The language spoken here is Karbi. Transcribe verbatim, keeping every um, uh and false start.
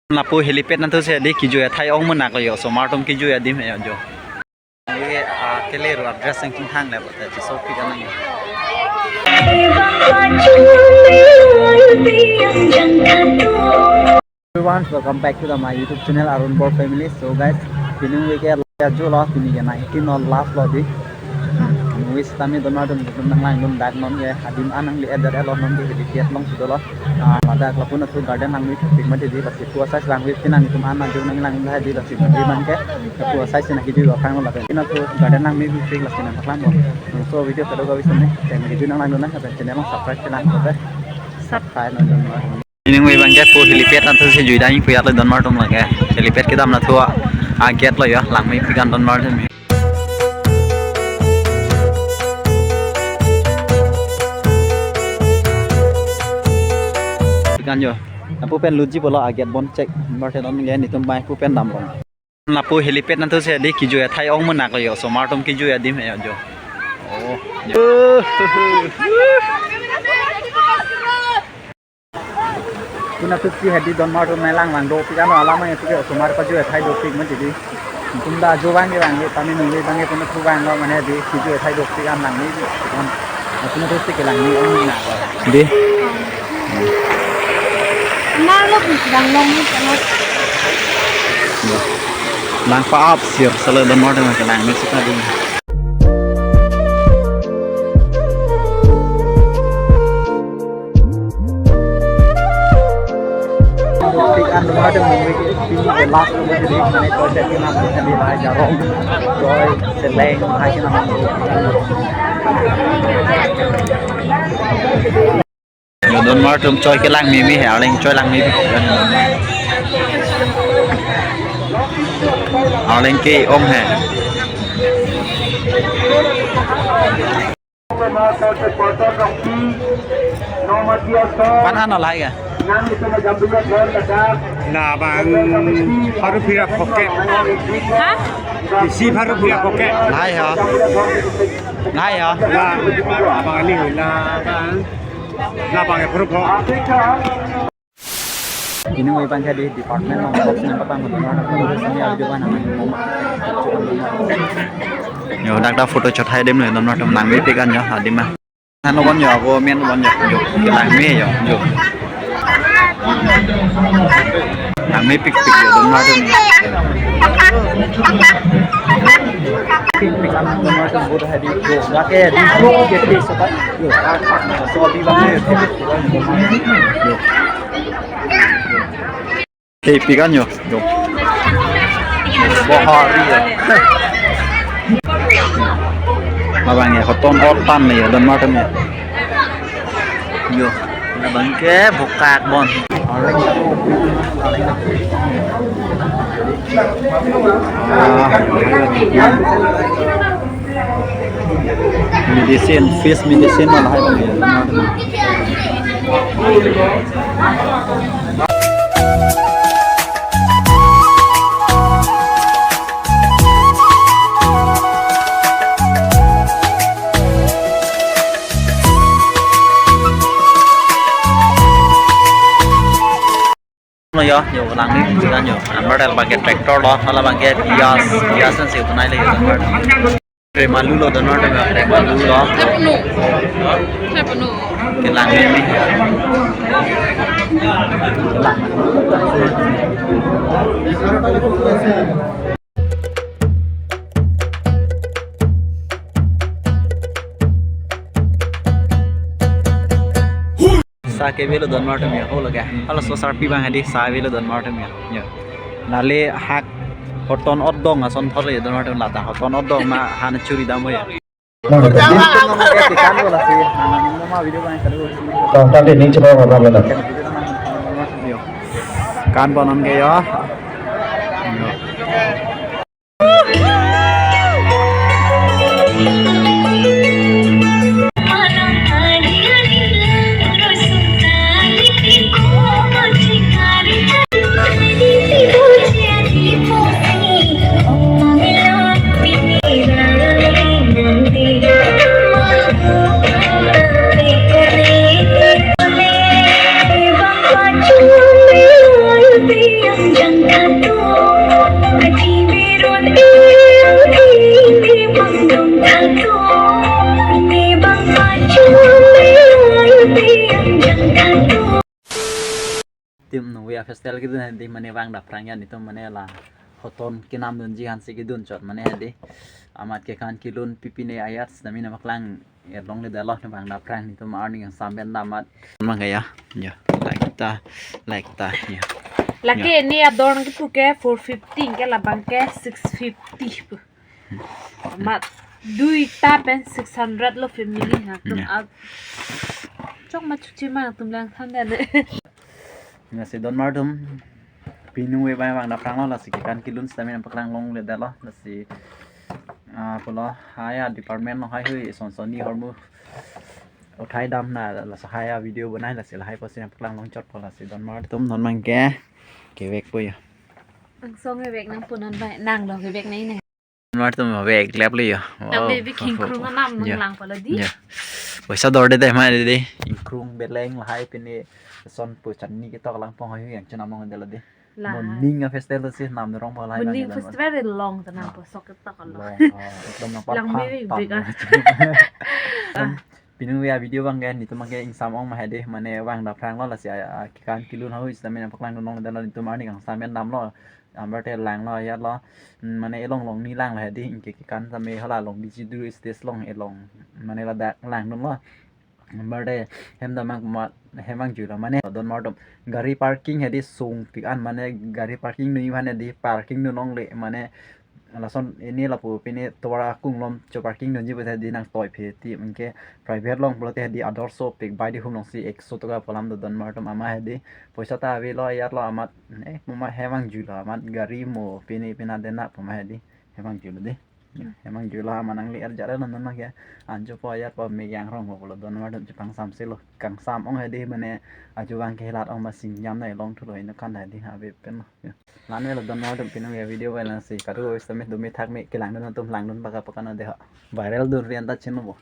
Lapu helipad nathu si di kejui athai ong menak lo yo, osomar atum kejui adim he yo jo. Ye, ah, kele ru address yang tingthang le, bote, so pi kan nang. Everyone, welcome back to the, my YouTube channel, Arun Bor Family. So guys, pini week ke la jo lo, pini ke nineteen lo, last lo di. Movie sitame donmar atum nanglangdun dak non ke, adim an nangli-et det lo non ke, helipad along si dolo. Ah, ladak lapu nathu garden langmepik mati di, lasi pu asai langmepik nangtum an nangjo nanglangdun di, lasi di bang ke pu asai si nang kejui aphrang lo lapen nathu garden langmepik, lasi nangpaklang bo. So video kadokave sene, channel kejui nanglangdun nang, lapen channel along subscribe kelang bo, subscribe nangdun. Pini week bang ke pu helipad nathu si jui dam pu ya lo donmar atum lake. Helipad kedam nathu a-gate lo yo, langmepik an donmar atum. Kan yo. Lapu pen luji bolo a-gate bon chek. Martin on nge nitum bai pu pen dam lo. Lapu helipad nathu si di kejui athai ong menak lo yo. Osomar atum kejui adim he yo jo. Oh. Yo. Pu nathu si hedi donmar atum nanglang vang dopik ano alam yang tiga osomar kejui athai dopik mati di. Tum da jo bang ke bang ke, tami nungli bang ke pu nathu bang lo mane di kejui athai dopik an langme di. Pu nathu si kelang ni ong na. Di. Mar lo bang long ni kan. Langpa-ap sir selalu donmar atum kelangme sita di. Tik an donmar atum movie ke pini ke last movie ke mane koi set ke nam ke di lai jarong. Koi seleng hai ke nam. Yo donmar atum choi kelang meme he, arleng choi langme. Arleng ke ong he. Pan ano lahai ke? Labang pharo phira phoke. Ha? Isi pharo phira phoke. Lahai ha. Lahai ha. La, labang ali hoila. Labang e pharo pho. Pini week bang ke di department along box nangpatang ko donmar atum sini ajo bang nang. Yo, dak dak photo chot hai dem le donmar atum langmepik an yo, adim a. Ano bon yo, ako men bon yo, yo, langme yo, yo. Langmepik pik yo donmar atum. Pik pik an donmar atum boat hai di, yo, lake di, yo, ke di, so ta, yo, so di bang yo, yo. Tepik an yo, yo. Bahari ya. Labang ya, hoton ot tan ya, donmar atum ya. Yo, labang ke bokak bon. Ah. Medicine, fish medicine malah hai bang ya. Lo yo, yo langni kan yo. Amar dal bang ke tractor lo, hala bang ke pias, pias an si tunai le yo. Tremalu lo donmar atum, tremalu lo. Thai punu. Thai punu. Kelang ni. Kelang. Sa kevelo donmar atum ya, ho lage. Halaso sarpi bang hadi sa velo donmar atum ya. Ya. Nale hak hoton ot dong ason thor le donmar atum lata. Hoton ot dong ma han churi dam ya. Kan bola si. Tadi ni coba apa bela? Kan bonon ke ya. Festival kedun hedi mane vang dapprang ya netum mane la hoton kenam dunji aphansi kedun chot mane hedi. Amat kekan kelun pipine ayat sitame nangpaklang erlongledetlo ne vang dapprang netum arni kangsam pen dam amat. Mang ya. Ya. Like ta, like ta. Ya. Lake Ya. Ni ador nangkepu ke four fifty ke labang ke six fifty pu. Amat duita pen six hundred lo family ha. Tum Ya. Ab chok ma chuchi ma tum lang than dale. Lasi don mar atum pini ave bai vang dapprang lo lasi kekan kelun sitame nangpaklang longledetlo lasi ah pulo hai a department lo hai hui son sonni hormu uthai dam na lasi hai a video bonai lasi lahai pusi nangpaklang long chot po lasi don mar atum non mang ke kevek po ya. Angsong kevek nangpo non bai nanglo kevek nai ne. Mar atum vek lep le ya. Nang Wow. Baby kingkrung anam nang Ya. Lang pala di. Ya. Poisa dorde dei ma dei. Ingkrung beleng lahai pini son pu channi ketok lang pong hai yang chenam long dela dei. Lah. Moning a festival si nam rong pala Moning festival de long tanam po sok ketok lo. Long. Ah, ekdom nang Lang papa, mi pam. Big ah. Em, pini ave a video bang ke netum ke ingsam ong ma hedi mane vang dapprang lo lasi ah, ah, kekan kelun hahui sitame nangpaklang dunlongledetlo netum arni kangsam pen damlo. Ambar te langlo ayat lo. Hmm, mane elong long ni lang lo hedi ingke kekan sitame hala long biji duru stage long elong. Mane ladak lang dunlo. Ambar te hem damang ma hem vangjulo mane don mar atum gari parking hedi sungpik an mane gari parking nui mane di parking dunlongle mane lason ini lapu pini tovar akung lom cho parking dunji pu hedi nangtoi phe ti mane ke private long pulote hedi ador sopik bai di hum longsi ekso toka pu alam do don mar atum ama hedi poisa ta avelo ayat lo amat eh mama hem vangjulo amat gari mo pini pina dena pu ma hedi hem vangjulo dei. Ya, hem vangjulo ama nangli arjare non non ke anjo po ayat po me yang rong po lo don mar atum chepangsamse lo kangsam ong hedi mane ajo vang ke helat ong ma singjam na long thulo ino kan hedi ave pen lo. Ya. Lan avelo don mar atum pini ave a video ave lasi kadu sitame dumi thak me kelang dun atum lang dun paka paka na dei ha. Viral dun rian ta chino bo.